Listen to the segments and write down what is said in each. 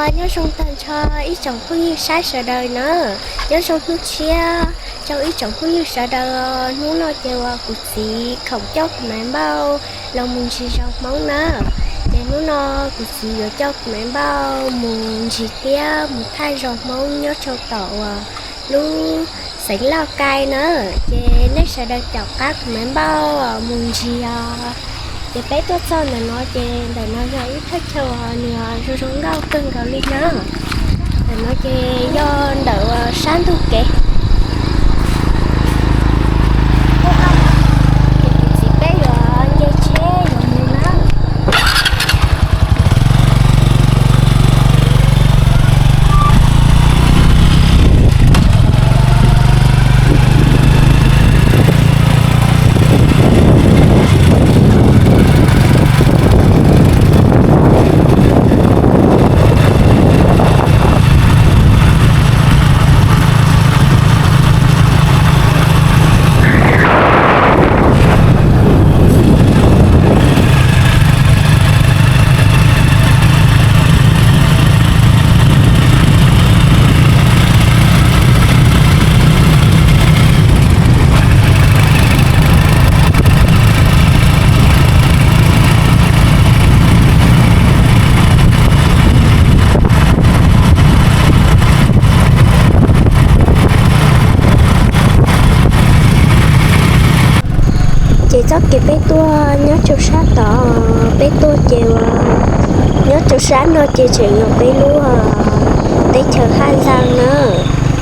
Nyob zoo tag nrho ib tsoom phooj ywg saib sawv daws na, nyob zoo hnub tshiab rau ib tsoom phooj ywg sawv daws. Hnub no ces uas kuv txiv khoom coj kuv Maiv Npauj los mus ntsis zos Hmoob na. Ces hnub no kuv txiv yuav coj kuv Maiv Npauj mus ntsis thiab mus thaij zos Hmoob nyob rau tom uas lub xeev Lauj Kai na. Ces nej sawv daws caum qab kuv Maiv Npauj mus ntsis os. Ces peb tuaj txog ntawm no ces ntawm no yog ib thaj chaw uas nws zoo zoo nkauj kawg nkaus li na. Ntawm no ces yog ntawm uas sab ntug kev. Ces kuv txiv peb yuav nce tsheb yuav mus na. Ces txoj kev peb tuaj nyob rau sab tod, peb tuaj ces uas nyob rau sab no ces tseem yog peb lub teb chaws Haj Zaas na.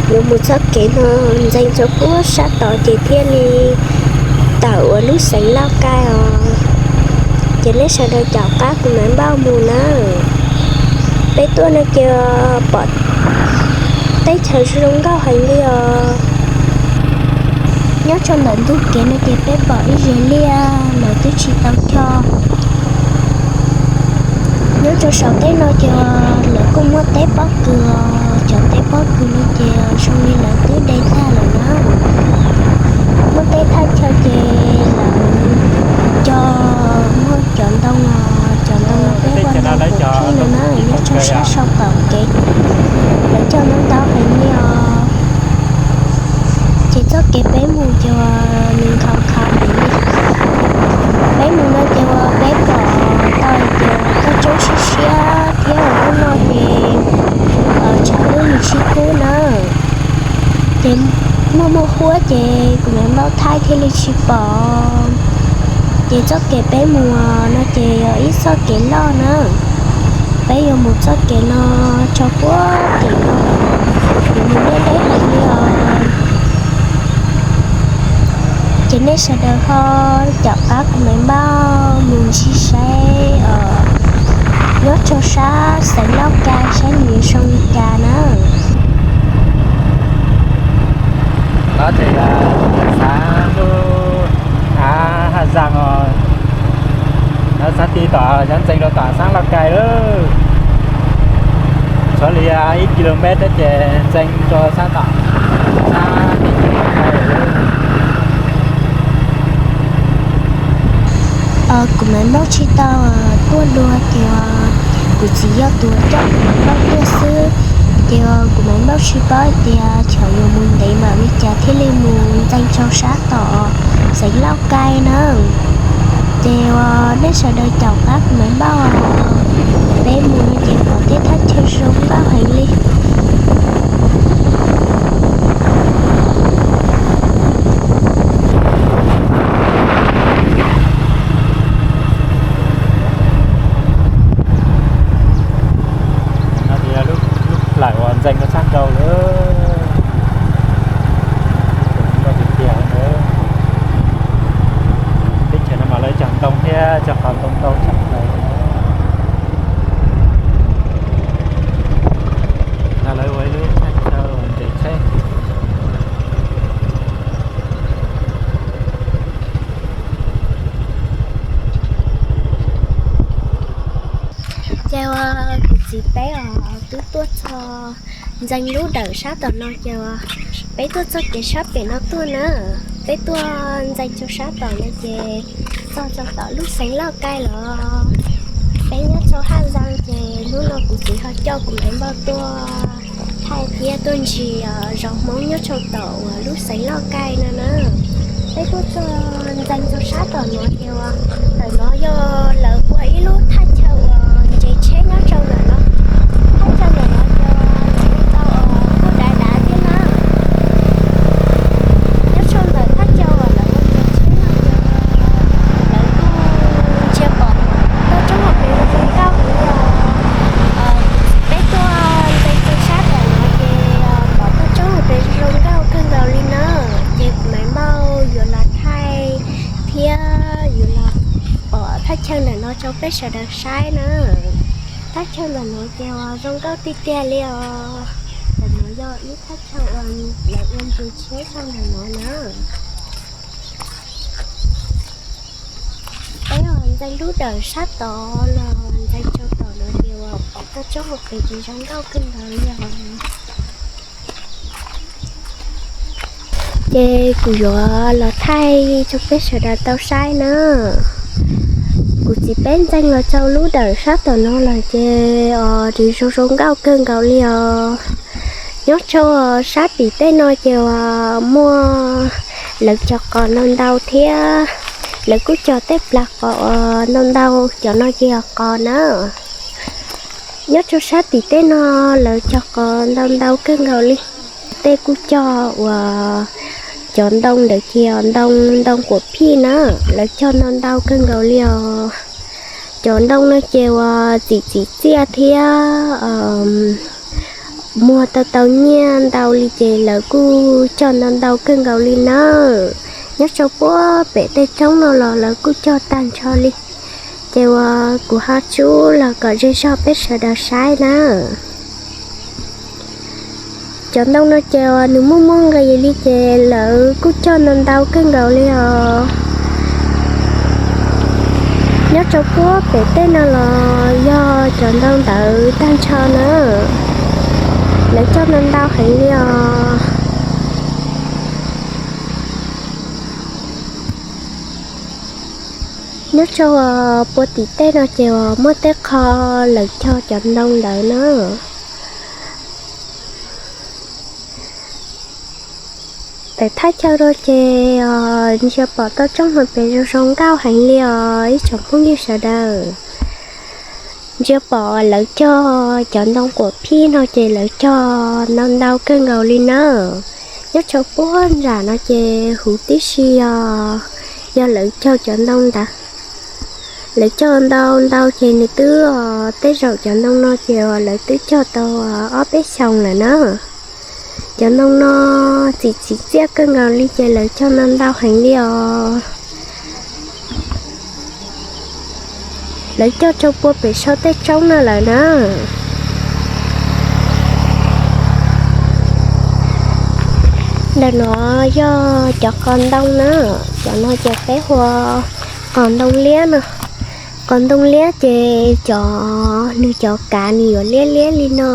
Yuav mus txoj kev no ntxeev rau puag sab tod ces thiaj li tawm uas lub xeev Lauj Kai os. Ces nej sawv daws caum qab kuv Maiv Npauj mus na. Peb tuaj no ces pom teb chaws zoo nkauj heev li os. Nyob rau ntawm ntug kev no ces peb pom ib zes liaj lawv twb tsis tau cho. Nyob rau saum teb no ces lawv kuj muaj teb pob kws os, cov teb pob kws no ces zoo li lawv twb de tag lawm na. Muaj tej thaj chaw ces lawv co muaj cov ntoo os, cov ntoo no peb hu ua ntoo pum khij no na, nyob rau sab saum qaum kev lawv cog ntau ntau heev li os. Ces txoj kev peb mus ces nws nkhaus nkhaus heev li. Peb mus no ces uas peb pom tau hais tias toj roob siab siab thiab lub no ces tshav ntuj nws sib kub na. Ces muaj muaj huab ces kuv Maiv Npauj thaij thiaj li tsis pom. Ces txoj kev peb mus no ces yog ib txoj kev loj na. Peb yuav mus txoj kev no rau puag tim no, yuav mus deb deb heev li os. Ces nej sawv daws ho caum qab kuv Maiv Npauj mus ncig saib os, nyob rau sab xeev Lauj Kai saib nws yuav zoo li cas na. Xav lub av Haj Zaas os, lawv xav ti tom, xav ntxeev rau tom xab Lauj Kai lawm. Tshuav li ib kis lus mev thiab ces ntxeev rau sab tom, sab tim Lauj Kai lawm. Kuv Maiv Npauj tsis tau tuaj dua ces kuv txiv yog tus coj kuv Maiv Npauj tuaj xwb. Ces kuv Maiv Npauj tsis paub hais tias xyov yuav mus ntev npaum li cas thiaj li mus ntxeev rau sab tom xeev Lauj Kai na. Ces uas nej sawv daws caum qab kuv Maiv Npauj, peb mus no ces pom tej thaj chaw zoo nkauj heev li. No ces yog lub, lub plawv uas ntxeev rau sab nraud lawm. Zoo nkauj tiag tiag. Teb chaws no mas lawv cog ntoo thiab cog qhov ntoo ntau tshaj plaws. No lawv ua ib lub thaj chaw uas nres tsheb. Ces uas kuv txiv peb os twb tuaj txog ntxeev lub dawm sab tom no ces uas peb tuaj txoj kev sab pem no tuaj na. Peb tuaj ntxeev rau sab tom no ces txog rau tom lub xeev Lauj Kai los. Peb nyob rau Haj Zaas ces hnub no kuv txiv ho coj kuv Maiv Npauj tuaj thaij thiab tuaj ntsis zov Hmoob nyob rau tom uas lub xeev Lauj Kaim no na. Peb tuaj txog ntxeev rau sab tom no ces uas ntawm no yog lawv ua ib lub thaj chaw uas ntsev tsheb nyob rau ntawm no. Thaj chaw ntawm no ces lawv tau kuj dav dav thiab na. Nyob rau ntawm thaj chaw uas lawv ua ntsev tsheb no ces lawv kuj ntsia pom toj roob hauv pes zoo nkauj heev li os. Peb tuaj ntxeev rau sab tom no ces pom toj roob hauv pes zoo nkauj kawg nkaus li na. Ces kuv Maiv Npauj yuav los thaij thiab yuav los pom thaj chaw ntawm no rau peb sawv daws saib na. Thaj chaw ntawm no ces uas zoo nkauj tiag tiag li os. Ntawm no yog ib thaj chaw uas lawv ua ntsev tsheb rau ntawm no na. Peb ntxeev lub dawm sab tod los ntxeev rau tom no ces uas pom toj roob hauv pes ces zoo nkauj kawg nkaus li os. Ces kuv yuav los thaij rau peb sawv daws tau saib na. Kuv txiv peb ntxeev los rau lub dawm sab tom no lawm ces os nws zoo zoo nkauj kawg nkaus li os. Nyob rau sab tim tej no ces uas muaj lawv cog qos ntau ntau thiab. Lawv kuj cog tej plag qos ntau ntau, cov no ces yog qos na. Nyob rau sab tim tej no lawv cog qos ntau ntau kawg nkaus li. Tej kuj cog uas cov ntoo ntawd ces ntoo ntoo quas phij na, lawv cog ntau ntau kawg nkaus li os. Cov ntoo no ces uas txim txim txiaj thiab muag tau tau nyiaj ntau li ces lawv kuj cog ntau ntau kawg nkaus li na. Nyob rau puag pem tej roob no los lawv kuj cog tag nrho li. Ces uas kuv ho tso los kom ze zog peb sawv daws saib na. Cov ntoo no ces uas nws muaj muaj nqis li ces lawv kuj cog ntau ntau kawg nkaus li os. Nyob rau puag pem tej no los yog cov ntoo ntawd tag nrho na. Lawv cog ntau ntau heev li os. Nyob rau puag tim tej no ces uas muaj tej qho lawv cog cov ntoo ntawd na. Ntawm thaj chaw no ces ntsia pom toj roob hauv pes zoo zoo nkauj heev li os ib tsoom phooj ywg sawv daws. Ntsia pom lawv cog cov ntoo quas phij no ces lawv cog ntau ntau kawg nkaus li na. Nyob rau puag nram no ces huv tib si os, yog lawv cog cov ntoo ntawd. Lawv cog ntau ntau ces nws twb, tej zaum cov ntoo no ces lawv twb cog tau ob peb xyoos lawm na. Cov ntoo no txim txim txiaj kawg nkaus li ces lawv cog ntau ntau heev li os. Lawv cog rau puag pem saum tej roob no lawm na. Ntawm no yog cov qos ntoo na, cov no ces peb hu ua qos ntoo liab no. Qos ntoo liab ces cov nws cov kav nws yuav liab liab li no,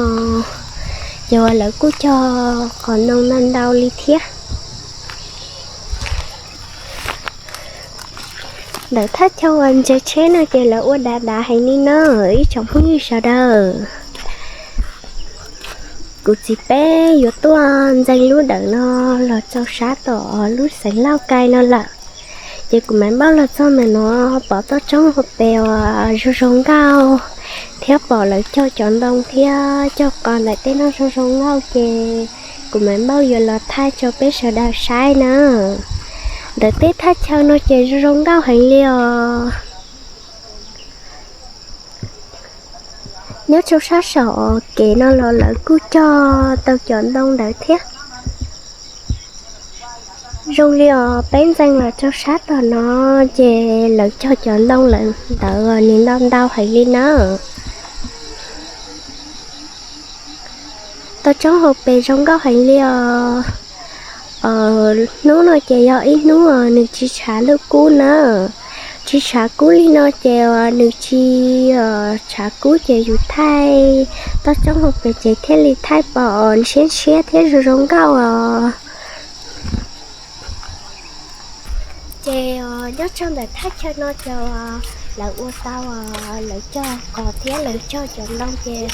ces uas lawv kuj cog qos ntoo ntau ntau li thiab. Ntawm thaj chaw uas ntsev tsheb no ces lawv ua dav dav heev li na ib tsoom phooj ywg sawv daws. Kuv txiv peb yuav tuaj ntxeev lub dawm no los rau sab tom lub xeev Lauj Kaim no lawm. Ces kuv mam npaj los txog ntawm no pom toj roob hauv pes uas zoo zoo nkauj, thiab pom lawv cog cov ntoo thiab cog qos ntawm tej no zoo zoo nkauj ces kuv mam npaj yuav los thaij rau peb sawv daws saib na. Ntawm tej thaj chaw no ces zoo zoo nkauj heev li os. Nyob rau sab saum kev no los lawv kuj cog tau cov ntoo ntawd thiab. Zoo li os peb ntxeev los rau sab tom no ces lawv cog cov ntoo lawm ntawd nws ntau ntau heev li na. Toj roob hauv pes zoo nkauj heev li os. Hnub no ces yog ib hnub nws tsis tshav ntuj kub na. Tsis tshav kub li no ces nws tsis tshav kub ces yus thaij toj roob hauv pes ces thiaj li thaij pom ntshiab ntshiab thiab zoo zoo nkauj os. Ces nyob rau ntawm thaj chaw no ces Lawv ua tau, lawv cog qos thiab lawv cog cov ntoo ces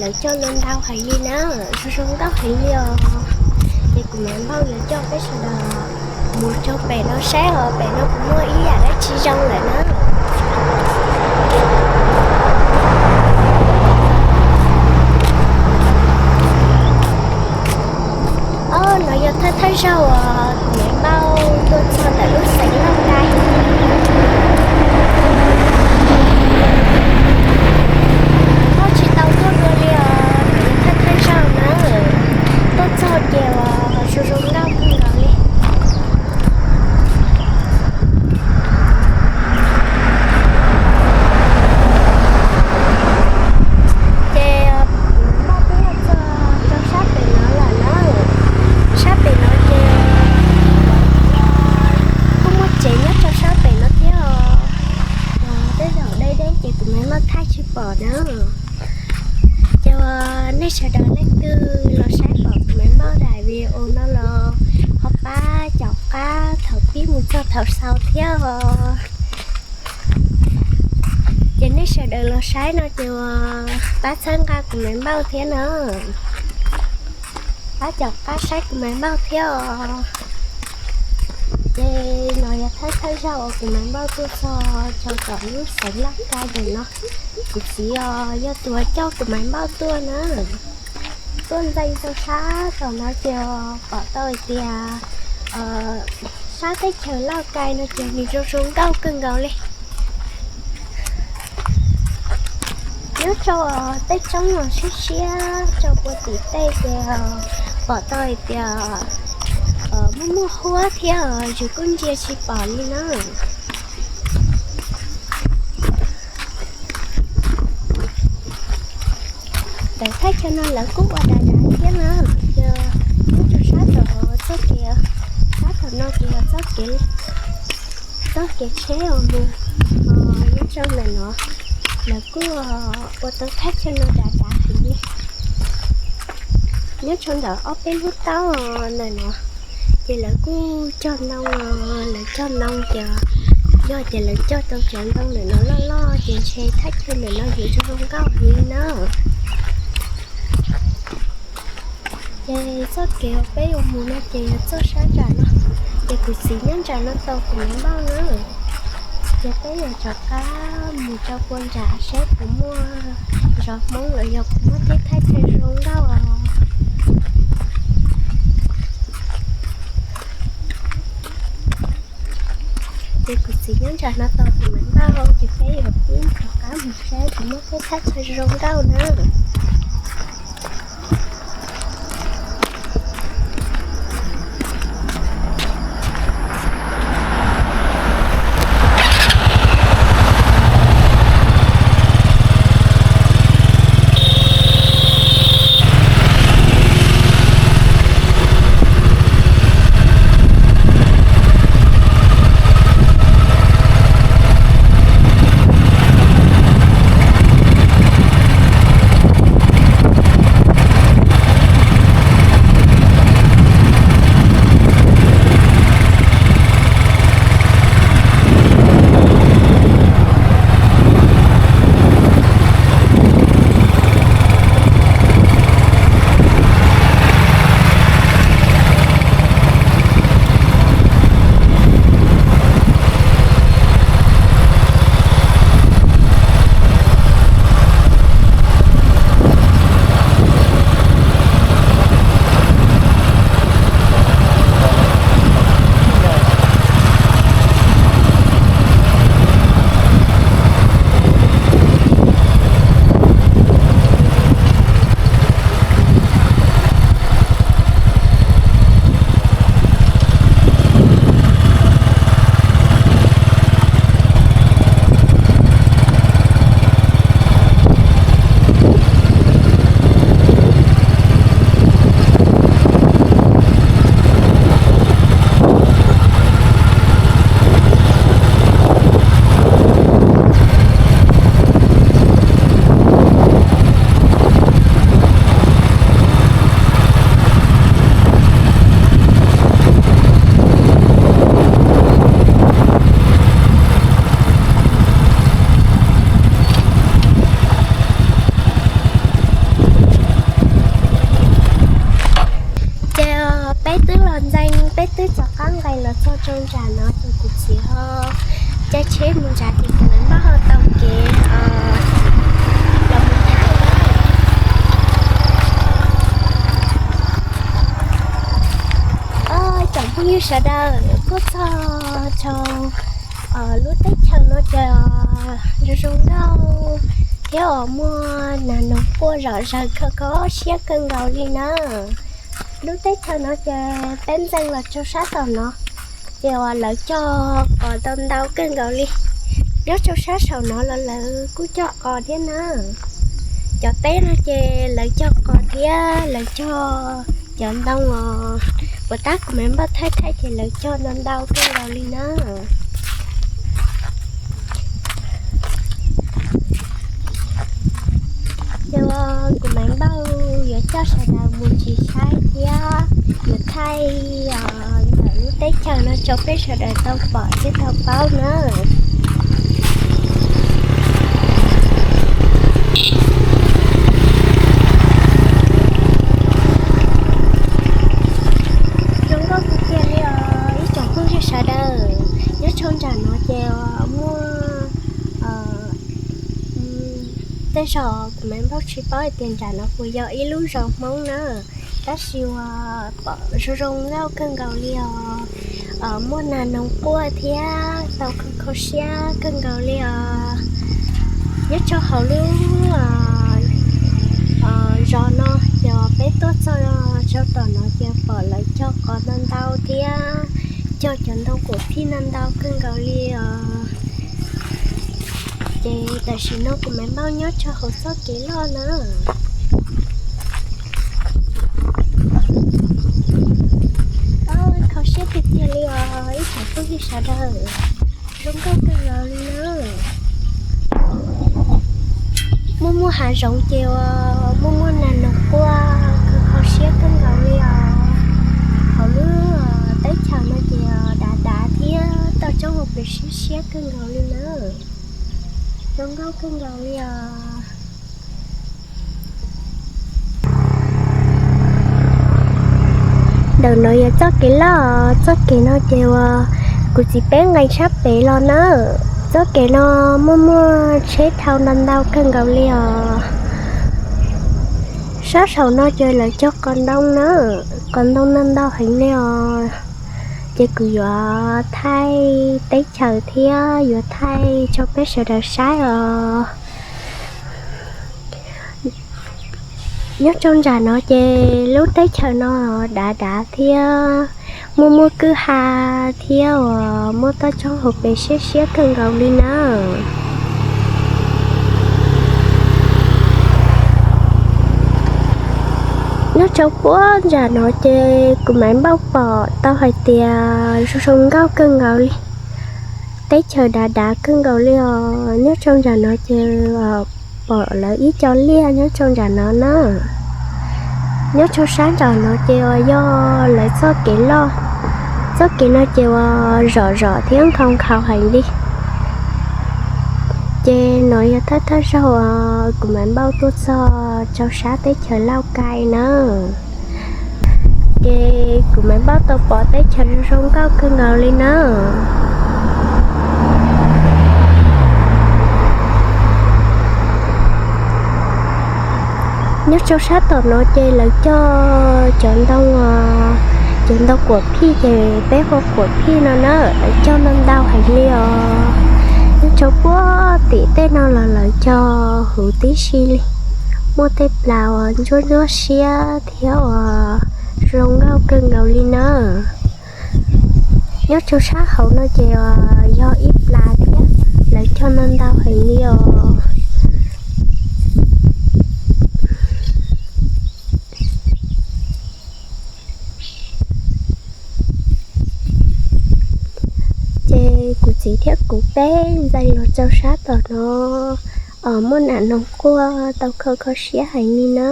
lawv cog ntau ntau heev li na, zoo zoo nkauj heev li os. Ces kuv Maiv Npauj yuav coj peb sawv daws mus rau pem no saib os, pem no puas muaj ib yam dab tsi zoo lawm na. Os, no yog thawj thawj zaug uas kuv Maiv Npauj tuaj txog ntawm lub xeev Lauj Kais. Tuaj tsis tau tuaj dua li os, no yog thawj thawj zaug na. Tuaj txog ces uas zoo zoo nkauj kawg nkaus li. Ces kuv Maiv Npauj twb los txog rau sab pem no lawm na. Sab pem no ces kuj muaj tsev nyob rau sab pem no thiab os. Tej zaum deb deb ces kuv Maiv Npauj thaij tsis pom na. Ces uas nej sawv daws leej twg los saib pom kuv Maiv Npauj daim video no los ho pab caum qab thaum pib mus txog thaum xaus thiab os. Ces nej sawv daws los saib no ces uas pab txhawb nqa kuv Maiv Npauj thiab na. Pab caum qab saib kuv Maiv Npauj thiab os. Ces no yog thawj thawj zaug uas kuv Maiv Npauj tuaj txog rau tom lub xeev Lauj Kais ntawm no. Kuv txiv os yog tus uas coj kuv Maiv Npauj tuaj na. Tuaj ntxeev rau sab tom no ces pom tau hais tias sab teb chaws Lauj Kais no ces nws zoo zoo nkauj kawg nkaus li. Nyob rau tej roob los siab siab rau puag tim tej ces pom tau hais tias muaj muaj huab thiab, yus kuj ntsia tsis pom li na. Ntawm thaj chaw no lawv kuj ua dav dav thiab na, yog nyob rau sab tom txoj kev, sab tom no ces yog txoj kev, txoj kev tsheb uas mus nyob rau ntawm no, lawv kuj ua tau thaj chaw no dav dav heev li. Nyob rau ntawm ob peb lub taub ntawm no, ces lawv kuj cog ntoo, lawv cog ntoo ces yog tias lawv cog tau cov ntoo ntawm no loj loj ces ntshe thaj chaw ntawm no yuav zoo zoo nkauj heev li na. Ces txoj kev uas peb yuav mus no ces yog txoj sab nram no, ces kuv txiv nyob nram no tos kuv Maiv Npauj na. Ces peb yuav rov qab mus rau puag nram saib puas muaj zov Hmoob los yog puas muaj tej thaj chaw zoo nkauj os. Ces kuv txiv nyob nram no tos kuv Maiv Npauj, ces peb yuav pib rov qab mus saib puas muaj tej thaj chaw zoo nkauj na. Rau nram no ces kuv txiv ho caij tsheb mus nrad ces kuv mam npaj ho taug kev los mus thaij. Tsoom phooj ywg sawv daws, tuaj txog rau lub teb chaws no ces zoo zoo nkauj thiab uas muaj nas noog quaj zom zaws kho kho siab kawg nkaus li na. Lub teb chaws no ces peb ntxeev los rau sab tom no ces uas lawv cog qos ntau ntau kawg nkaus li. Nyob rau sab saum no los lawv kuj cog qos thiab na. Cov teb no ces lawv cog qos thiab lawv cog cov ntoo os. Puas tab kuv mam npaj thaij thaij ces lawv cog ntau ntau kawg nkaus li na. Ces kuv mam npaj yuav coj sawv daws mus ntsis saib thiab yuav thaij ntawm lub teb chaws no rau peb sawv daws tau pom thiab tau paub na. Zoo nkauj tiag tiag li os ib tsoom phooj ywg sawv daws. Nyob rau nram no ces muaj tej zaum kuv mam npaj tsis paub hais tias nram no puas yog ib lub zos Hmoob na, tab sis uas pom zoo zoo nkauj kawg nkaus li os. Muaj nas noog quaj thiab tau kho kho siab kawg nkaus li os. Nyob rau hauv lub zos no ces peb tuaj txog rau tom no ces pom lawv cog qos ntau ntau thiab cog cov ntoo quam phij ntau ntau kawg nkaus li os. Ces tam sim no kuv mam npaj nyob rau hauv txoj kev loj na. Kho siab tiag tiag li os ib tsoom phooj ywg sawv daws. Zoo nkauj kawg nkaus li na. Muaj muaj hav zoov ces uas muaj muaj nas noog quaj kho kho siab kawg nkaus li os. Hauv lub teb chaws no ces dav dav thiab toj roob hauv pes siab siab kawg nkaus li na. Zoo nkauj kawg nkaus li os. Ntawm no yog txoj kev loj, txoj kev no ces uas kuv txiv peb nqes sab pem los na. Txoj kev no muaj muaj tsheb dhau ntau ntau kawg nkaus li os. Sab saum no ces lawv cog qos ntoo na, qos ntoo ntau ntau heev li os. Ces kuv yuav thaij teb chaws thiab yuav thaij rau peb sawv daws saib os. Nyob rau nram no ces lub teb chaws no dav dav thiab muaj muaj kwj ha thiab uas muaj toj roob hauv pes siab siab kawg nkaus li na. Nyob rau puag nram no ces kuv mam npaj pom tau hais tias zoo zoo nkauj kawg nkaus li. Teb chaws dav dav kawg nkaus li os. Nyob rau nram no ces pom lawv ib co liaj nyob rau nram no na. Nyob rau sab nram no ces uas yog lawv txoj kev loj. Txoj kev no ces uas zom zom thiab nkhaus nkhaus heev li. Ces no yog thawj thawj zaug uas kuv mam npaj tuaj txog rau sab teb chaws Lauj Kai na. Ces kuv mam npaj tau pom teb chaws zoo zoo nkauj kawg nkaus li na. Nyob rau sab tom no ces lawv cog cov ntoo, cov ntoo quam phij ces peb hu quam phij no na, lawv cog ntau ntau heev li os. Nyob rau puag tim tej no los lawv cog huv tib si li. Muaj tej plas uas ntsuab ntsuab siab thiab uas zoo nkauj kawg nkaus li na. Nyob rau sab hauv no ces yog ib plas thiab, lawv cog ntau ntau heev li os. Ces kuv txiv thiab kuv peb ntxeev los rau sab tom no, muaj nas noog quaj tau kho kho siab heev li na.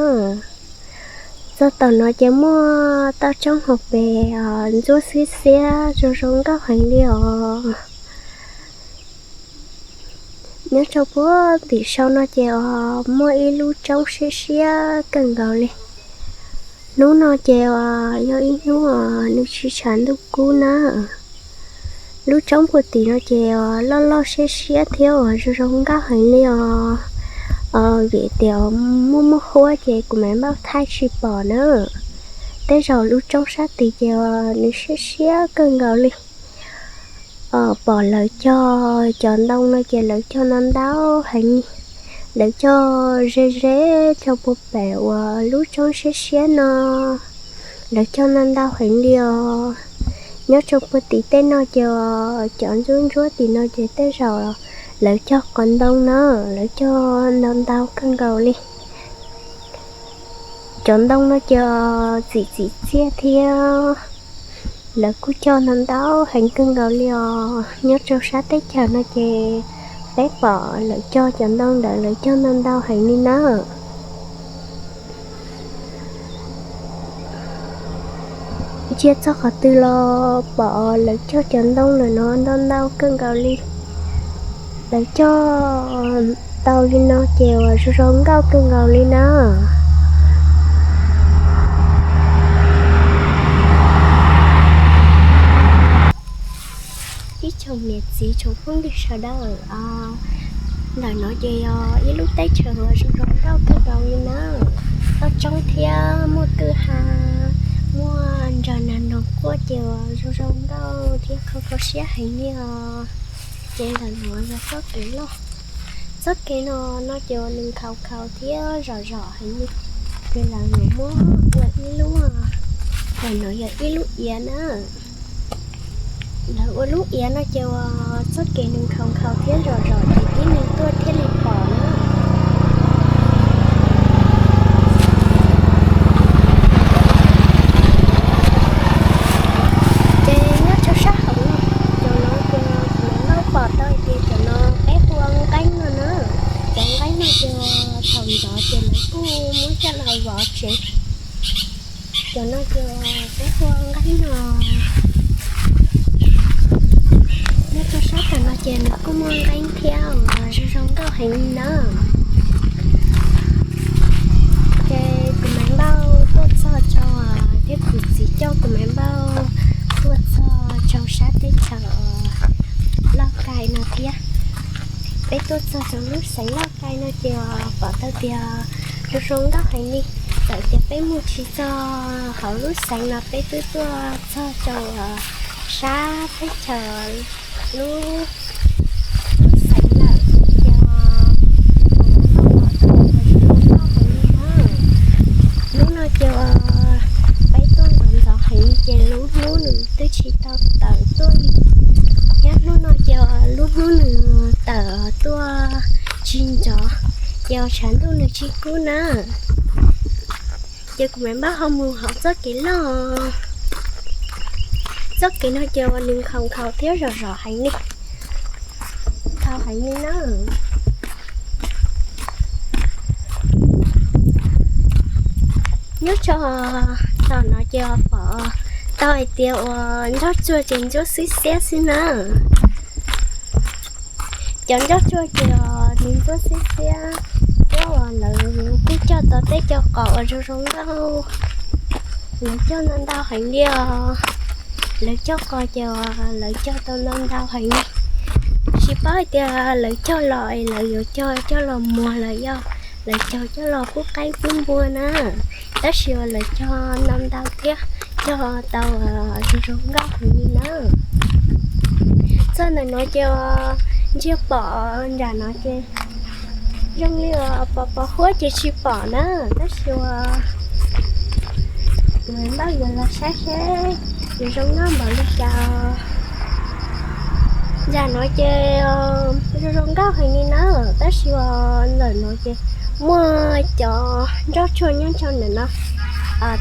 Txog tom no ces muaj toj roob hauv pes ntsuab xiab xiab zoo zoo nkauj heev li os. Nyob rau puag tim saum no ces muaj ib lub roob siab siab kawg nkaus li. Hnub no ces yog ib hnub nws tsis tshav ntuj kub na. Lub roob puag tim no ces loj loj siab siab thiab uas zoo zoo nkauj heev li os. Vim tias muaj muaj huab ces kuv mam npauj thaij tsis pom na. Tej zaum lub roob sab tid ces nws siab siab kawg nkaus li. Pom lawv cog cov ntoo no ces lawv cog ntau ntau heev li. Lawv cog ze ze, cog puag pem uas lub roob siab siab no. Lawv cog ntau ntau heev li os. Nyob rau puag tim tej no ces cov ntsuab ntsuab tim no ces tej zaum lawv cog qos ntoo na, lawv cog ntau ntau kawg nkaus li. Cov ntoo no ces txim txim txiaj thiab. Lawv kuj cog ntau ntau heev kawg nkaus li os. Nyob rau sab teb chaws no ces peb pom lawv cog cov ntoo ntawd lawv cog ntau ntau heev li na. Ntsia txog qhov twg los pom lawv cog cov ntoo lawm no ntau ntau kawg nkaus li. Lawv cog tau li no ces uas zoo zoo nkauj kawg nkaus li na. Ib tsoom niam txiv tsoom phooj ywg sawv daws, ntawm no ces yog ib lub teb chaws uas zoo zoo nkauj kawg nkaus li na. Toj roob thiab muaj kwj ha, muaj nraug nag nroog quaj ces uas zoo zoo nkauj thiab kho kho siab heev li os. Ces ntawm no yog txoj kev loj. Txoj kev no, no ces uas nws nkhaus nkhaus thiab zom zom heev li. Ces lawv yuav muab ua ib lub, ntawm no yog ib lub iav na. Lawv ua lub iav no ces uas txoj kev nws nkhaus nkhaus thiab zom zom ces tib neeg tuaj thiaj li pom na. Ces nyob rau sab hauv no, cov no ces kuv mam npauj pom tau hais tias cov no peb hu ua nqeeb no na. Cov nqeeb no ces thaum ntxov ces lawv kuj muab coj los vov tsev. Cov no ces peb hu ua nqeeb no. Nyob rau sab tom no ces nws kuj muaj nqeeb thiab uas zoo zoo nkauj heev li na. Ces kuv mam npauj tuaj txog rau, thiab kuv txiv coj kuv mam npauj tuaj txog rau sab teb chaws Lauj Kai no thiab. Peb tuaj txog rau lub xeev Lauj Kai no ces pom tau tias zoo zoo nkauj heev li. Txawm tias peb mus tsis txog hauv lub xeev no peb twb tuaj txog rau sab teb chaws lub, lub xeev lawm. Ces pom tau zoo zoo nkauj heev li na. Hnub no ces peb tuaj ntxov ntxov heev ces lub hnub nws twb tsis tau tawm tuaj li. Thiab hnub no ces lub hnub nws tawm tuaj tsis ntxov, ces tshav ntuj nws tsis kub na. Ces kuv mam npauj ho mus hauv txoj kev loj. Txoj kev no ces uas nws nkhaus nkhaus thiab zom zom heev li, nkhaus heev li na. Nyob rau tom no ces pom tau hais tias uas nroj tsuag ces ntsuab xwb xiab xwb na. Cov nroj tsuag ces nws ntsuab xwb xiab, thiab uas lawv kuj cog tau tej cov qos uas zoo zoo nkauj. Lawv cog ntau ntau heev li os. Lawv cog qos ces lawv cog tau ntau ntau heev li. Tsis paub hais tias lawv cog los es lawv yuav cog coj los muag los yog lawv cog coj los pub qaib pub npua na. Tab sis uas lawv cog ntau ntau thiab cog tau zoo zoo nkauj heev li na. Txog ntawm no ces ntsiag pom nram no ces zoo li uas pos pos huab ces tsis pom na, tab sis uas kuv mam npauj yuav los saib seb yuav zoo nkauj npaum li cas. Nram no ces zoo zoo nkauj heev li na, tab sis uas ntawm no ces muaj cov nroj tsuag nyob rau ntawm no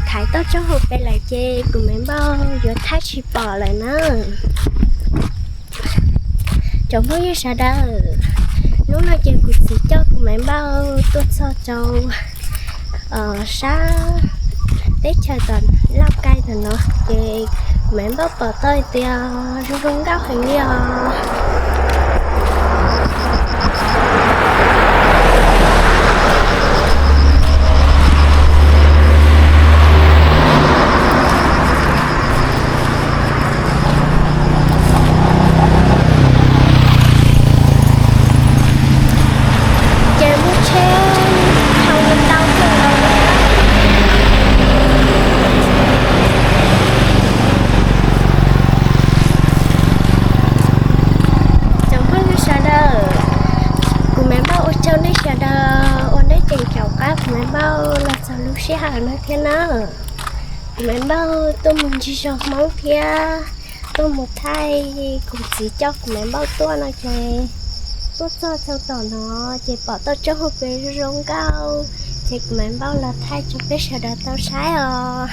thaiv toj roob hauv pes lawm ces kuv mam npauj yuav thaij tsis pom lawm na. Cov phooj ywg sawv daws, hnub no ces kuv txiv coj kuv mam npauj tuaj txog rau sab teb chaws tom Lauj Kai tom no ces kuv mam npauj pom tau hais tias zoo zoo nkauj heev li os. Rau nej sawv daws uas nej tseem caum qab kuv Maiv Npauj los txog lub sij hawm no thiab na. Kuv Maiv Npauj tuaj mus ncig zos Hmoob thiab tuaj mus thaij, kuv txiv coj kuv Maiv Npauj tuaj no ces tuaj txog txog tom no ces pom tau tsob hauv pes zoo zoo nkauj, ces kuv Maiv Npauj los thaij rau peb sawv daws tau saib os.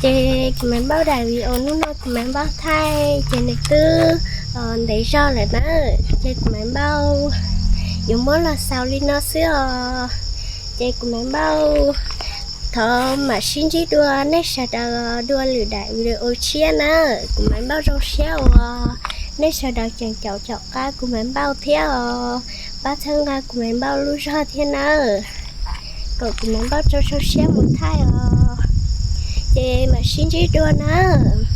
Ces kuv Maiv Npauj daim video hnub no kuv Maiv Npauj thaij ces nws twb ntev zog lawm na, ces kuv Maiv Npauj yuav muab los xaus li no xwb os. Ces kuv Maiv Npauj thov mam sib ntsib dua nej sawv daws dua lwm daim video tshiab na. Kuv Maiv Npauj zoo siab uas nej sawv daws tseem caum caum qab kuv Maiv Npauj thiab os. Pab txhawb nqa kuv Maiv Npauj lub zog thiab nawb, kom kuv Maiv Npauj tau zoo siab mus thaij os. Ces mam sib ntsib dua nawb.